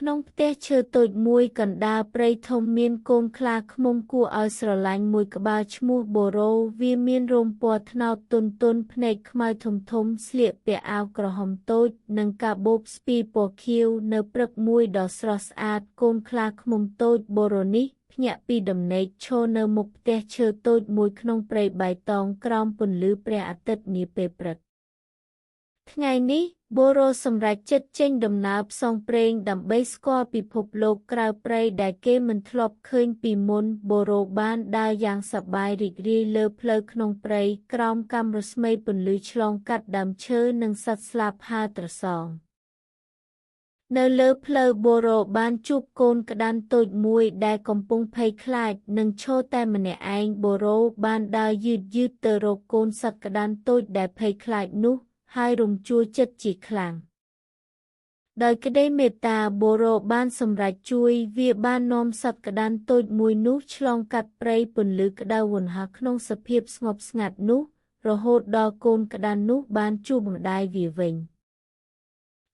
ក្នុងផ្ទះឈើតូចមួយកណ្ដាលព្រៃធំមានកូនខ្លាឃ្មុំគួរឲ្យស្រឡាញ់មួយក្បាលឈ្មោះបូរ៉ូវាមានរោមពណ៌ត្នោតទន់ៗភ្នែកខ្មៅធំៗស្លៀកពាក់អាវក្រហមតូចនិងកាបូបស្ពីពណ៌ខៀវនៅព្រឹកមួយដ៏ស្រស់ស្អាតកូនខ្លាឃ្មុំតូចបូរ៉ូនេះភ្ញាក់ពីដំណេកឈរនៅមុខផ្ទះឈើតូចមួយក្នុងព្រៃបៃតងក្រោមពន្លឺព្រះអាទិត្យនាពេលព្រឹកថ្ងៃនេះបូរ៉ូសម្រេចចិត្តចេញដំណើរផ្សងព្រេងដើម្បីស្គាល់ពិភពលោកក្រៅព្រៃដែលគេមិនធ្លាប់ឃើញពីមុនបូរ៉ូបានដើរយ៉ាងសប្បាយរីករាយលើផ្លូវក្នុងព្រៃក្រោមកាំរស្មីពន្លឺឆ្លងកាត់ដើមឈើនិងសត្វស្លាបហើរត្រសងនៅលើផ្លូវបូរ៉ូបានជួបកូនក្តាន់តូចមួយដែលកំពុងភ័យខ្លាចនិងឈរតែម្នាក់ឯងបូរ៉ូបានដើរយឺតៗទៅរកកូនសត្វក្តាន់តូចដែលភ័យខ្លាចនោះហើយរំជួលចិត្តជាខ្លាំងដោយក្តីមេត្តាបូរ៉ូបានសម្រេចជួយវាបាននាំសត្វក្តាន់តូចមួយនោះឆ្លងកាត់ព្រៃពន្លឺក្តៅវណ្ហះក្នុងសភាពស្ងប់ស្ងាត់នោះរហូតដល់កូនក្តាន់នោះបានជួបម្ដាយវាវិញ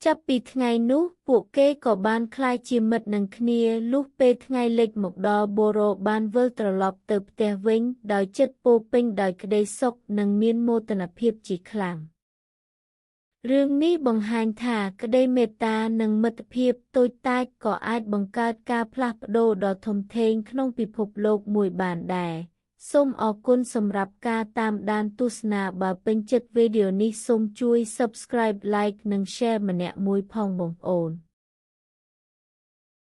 ចាប់ពីថ្ងៃនោះពួកគេក៏បានក្លាយជាមិត្តនឹងគ្នាលុះពេលថ្ងៃលិចមកដល់បូរ៉ូបានវិលត្រឡប់ទៅផ្ទះវិញដោយចិត្តពោពេញដោយក្តីសុខនិងមានមោទនភាពជាខ្លាំងរឿងនេះបង្ហាញថាក្តីមេត្តានិងមិត្តភាពតូចតាចក៏អាចបង្កើតការផ្លាស់ប្ដូរដ៏ធំធេងក្នុងពិភពលោកមួយបានដែរសូមអរគុណសម្រាប់ការតាមដានទស្សនាបើពេញចិត្តវីដេអូនេះសូមជួយ Subscribe Like និង Share ម្នាក់មួយផងបងប្អូន។